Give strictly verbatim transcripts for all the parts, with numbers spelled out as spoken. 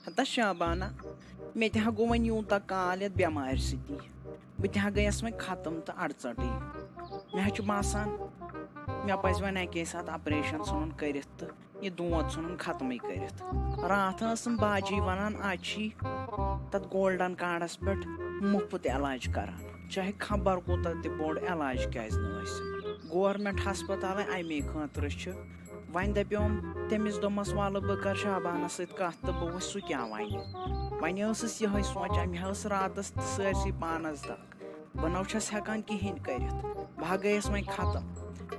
ہتا شابانہ، مےٚ تہِ ہا گوٚو وۄنۍ یوٗتاہ کال یَتھ بٮ۪مارِ سۭتی۔ بہٕ تہِ ہا گٔیَس وۄنۍ ختم تہٕ اَڑژَٹٕے۔ مےٚ ہا چھُ باسان، مےٚ پَزِ وۄنۍ اَکے ساتہٕ آپریشن ژھٕنُن کٔرِتھ تہٕ یہِ دود ژھٕنُن ختمٕے کٔرِتھ۔ راتھ ٲسٕم باجی وَنان، آز چھی تَتھ گولڈن کارڈَس پٮ۪ٹھ مُفت علاج کران، چاہے خبر کوٗتاہ تہِ بوٚڑ علاج کیازِ نہٕ ٲسِن۔ گورمنٹ ہسپتالے اَمے خٲطرٕ چھِ۔ وۄنۍ دَپیوم تٔمِس، دوٚپمَس، وَلہٕ بہٕ کَرٕ شابانَس سۭتۍ کَتھ تہٕ بہٕ وٕچھِ سُہ کیٛاہ وَنہِ۔ وۄنۍ ٲسٕس یِہوٚے سونٛچان، مےٚ ٲس راتَس تہِ سٲرسٕے پانَس دَگ، بہٕ نہ چھَس ہٮ۪کان کِہیٖنۍ کٔرِتھ، بہٕ ہا گٔیَس وۄنۍ ختم۔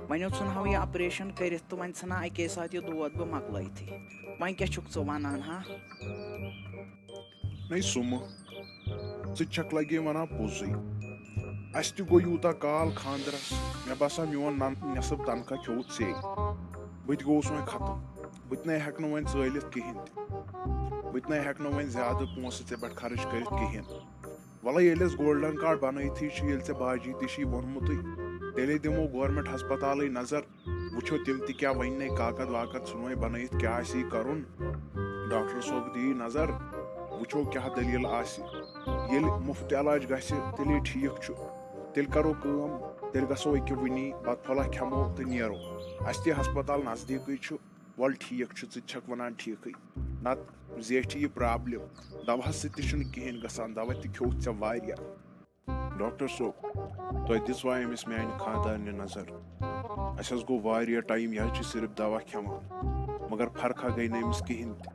وۄنۍ اوس ژھُنہو یہِ آپریشن کٔرِتھ تہٕ وۄنۍ ژھٕنہٕ اَکے ساتہٕ یہِ دود بہٕ مۄکلٲیتھٕے۔ وۄنۍ کیٛاہ چھُکھ ژٕ وَنان ہا؟ نَے سُمہٕ، ژٕ تہِ چھَکھ لگے وَنان پوٚزُے۔ اَسہِ تہِ گوٚو یوٗتاہ کال خانٛدرَس، مےٚ باسان میون نَن-، نٮ۪صٕف تنخواہ کھیوٚوُتھ ژے۔ بہٕ تہِ گوٚوُس وۄنۍ ختم۔ بہٕ تہِ نَے ہٮ۪کہٕ نہٕ وۄنۍ ژٲلِتھ کِہیٖنۍ تہِ۔ بہٕ تہِ نَے ہٮ۪کہٕ نہٕ وۄنۍ زیادٕ پونٛسہٕ ژےٚ پٮ۪ٹھ خرٕچ کٔرِتھ کِہیٖنۍ۔ وَلہٕ ییٚلہِ اَسہِ گولڈن کارڈ بَنٲیتھٕے چھُ، ییٚلہِ ژےٚ باجی تہِ چھُے ووٚنمُتٕے، تیٚلے دِمو گورمنٹ ہسپتالٕے نظر۔ وٕچھو تِم تہِ کیٛاہ وَنہِ، کاکد واکد ژھٕنوے بَنٲیِتھ، کیٛاہ آسہِ یہِ کَرُن۔ ڈاکٹر صٲب دِیہِ نظر، وٕچھو کیٛاہ دٔلیٖل آسہِ۔ ییٚلہِ مُفت علاج گژھِ، تیٚلے ٹھیٖک چھُ۔ تیٚلہِ کَرو کٲم، تیٚلہِ گژھو أکیٛاہ وٕنی، بَتہٕ پھوٚلہ کھٮ۪مو تہٕ نیرو۔ اَسہِ تہِ ہسپتال نزدیٖکٕے چھُ۔ وَلہٕ ٹھیٖک چھُ، ژٕ تہِ چھَکھ وَنان ٹھیٖکٕے، نَتہٕ زیٹھِ یہِ پرابلم۔ دَوہَس سۭتۍ تہِ چھُنہٕ کِہیٖنۍ گژھان، دَوا تہِ کھیوٚوُتھ ژےٚ واریاہ۔ ڈاکٹر صٲب، تۄہہِ دِژوا أمِس میانہِ خانٛدارنہِ نظر؟ اَسہِ حظ گوٚو واریاہ ٹایم، یہِ حظ چھِ صرف دوا کھٮ۪وان، مگر فرقہ گٔے نہٕ أمِس کِہیٖنۍ تہِ۔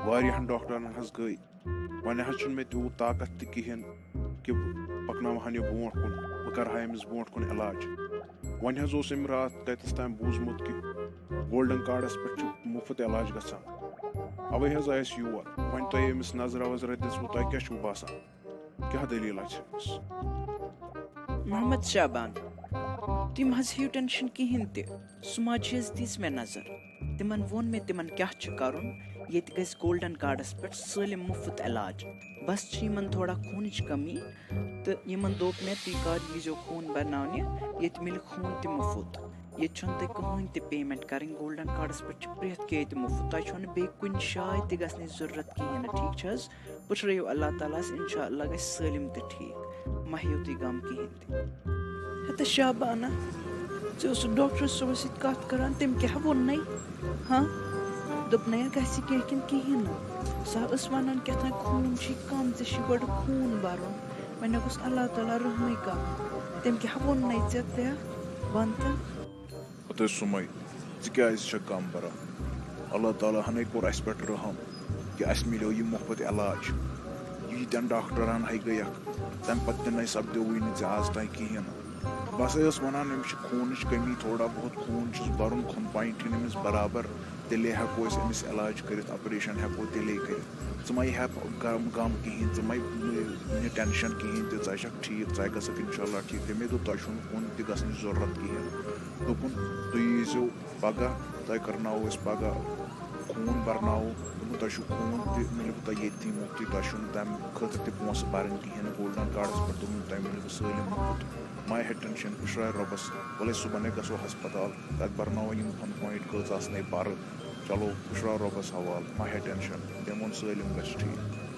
واریاہَن ڈاکٹرَن حظ گٔے، وۄنۍ حظ چھُنہٕ مےٚ تیوٗت طاقت تہِ کِہیٖنۍ کہِ بہٕ پَکناوہَن یہِ برونٛٹھ کُن، بہٕ کَرٕہا أمِس برونٛٹھ کُن علاج۔ وۄنۍ حظ اوس أمۍ راتھ تَتٮ۪س تام بوٗزمُت کہِ گولڈن کارڈَس پٮ۪ٹھ چھُ مُفت علاج گژھان، اَوَے حظ آیَس یور۔ وۄنۍ تۄہہِ أمِس نظرا وظرا دِژوٕ، تۄہہِ کیٛاہ چھُو باسان؟ کیٛاہ دٔلیٖلہ چھِ أمِس؟ محمد شابان، تِم حظ ہیٚیِو ٹٮ۪نشَن کِہیٖنۍ تہِ، سُہ ما چھِ حظ دِژ مےٚ نظر۔ تِمَن ووٚن مےٚ تِمَن کیٛاہ چھُ کَرُن، ییٚتہِ گژھِ گولڈن کارڈَس پٮ۪ٹھ سٲلِم مُفت علاج۔ بَس چھِ یِمَن تھوڑا خوٗنٕچ کٔمی تہٕ یِمَن دوٚپ مےٚ، تُہۍ کر ییٖزیو خوٗن بَرناونہِ، ییٚتہِ مِلہِ خوٗن تہِ مُفت۔ ییٚتہِ چھُنہٕ تۄہہِ کٕہٕنۍ تہِ پیمٮ۪نٛٹ کَرٕنۍ، گولڈن کارڈَس پٮ۪ٹھ چھُ پرٛٮ۪تھ کینٛہہ ییٚتہِ مُفت، تۄہہِ چھُنہٕ بیٚیہِ کُنہِ جایہِ تہِ گژھنٕچ ضروٗرت کِہیٖنۍ نہٕ، ٹھیٖک چھِ حظ؟ پُشرٲیِو اللہ تعالیٰ ہَس، اِنشاء اللہ گژھِ سٲلِم تہِ ٹھیٖک، مہ ہیٚیِو تُہۍ غم کِہیٖنۍ تہِ۔ ہَتہٕ شابانہ، ژےٚ اوسُکھ ڈاکٹر صٲبَس سۭتۍ کَتھ کَران، تٔمۍ کیٛاہ ووٚننَے؟ ہاں، دوٚپنَے گژھِ کینٛہہ کِنہٕ کِہیٖنۍ نہٕ؟ سۄ ٲس وَنان کیٛاہ تام خوٗن چھُے کَم، ژےٚ چھُے گۄڈٕ خوٗن بَرُن۔ وۄنۍ گوٚژھ اللہ تعالیٰ رحمٕے کَرُن۔ تٔمۍ کیٛاہ ووٚننَے ژےٚ تہِ؟ وَن تہٕ۔ ہتے سُمے، ژٕ کیٛازِ چھکھ غم بران؟ اللہ تعالیٰ ہنے کوٚر اَسہِ پٮ۪ٹھ رحم کہِ اَسہِ مِلیو یہِ مُفت علاج۔ ییٖتٮ۪ن ڈاکٹرن ہے گٔیکھ، تَمہِ پتہٕ تہِ نَے سپدیووٕے نہٕ ژےٚ آز تام کِہیٖنۍ نہٕ۔ بس ٲس وَنان، أمِس چھِ خوٗنٕچ کٔمی تھوڑا بہت، خوٗن چھُس بَرُن، خوٗن پوینٹ چھِنہٕ أمِس برابر، تیٚلے ہٮ۪کو أسۍ أمِس علاج کٔرِتھ، آپریشن ہٮ۪کو تیٚلے کٔرِتھ۔ ژٕ مہ ہےٚ غم، غم کِہیٖنۍ، ژٕ مہ نہِ ٹٮ۪نشن کِہیٖنۍ تہِ، ژٕ چھکھ ٹھیٖک، ژٕ گژھکھ اِنشاء اللہ ٹھیٖک۔ تٔمۍ دوٚپ، تۄہہِ چھُنہٕ کُن تہِ گژھنٕچ ضروٗرت کِہیٖنۍ۔ دوٚپُن، تُہۍ ییٖزیو پگاہ، تۄہہِ کرناوو أسۍ پگاہ خوٗن برناوو۔ دوٚپُن، تۄہہِ چھُو خوٗن تہِ مِلِوٕ تۄہہِ ییٚتھی مُفتٕے، تۄہہِ چھُنہٕ تَمہِ خٲطرٕ تہِ پونٛسہٕ بَرٕنۍ کِہیٖنۍ نہٕ۔ گولڈن کارڈَس پٮ۪ٹھ دوٚپُن، تۄہہِ مِلِوٕ سٲلِم مُفت۔ مہ ہےٚ ٹٮ۪نشَن، پُشراے رۄبَس، وَلَے صُبحَنے گژھو ہسپتال، تَتہِ برناوو یِم فن پوینٹ کٔژ آسنَے پَرٕ۔ چلو، پُشراو رۄبَس حوالہٕ، مہ ہےٚ ٹٮ۪نشَن، تٔمۍ ووٚن سٲلِم گژھِ ٹھیٖک۔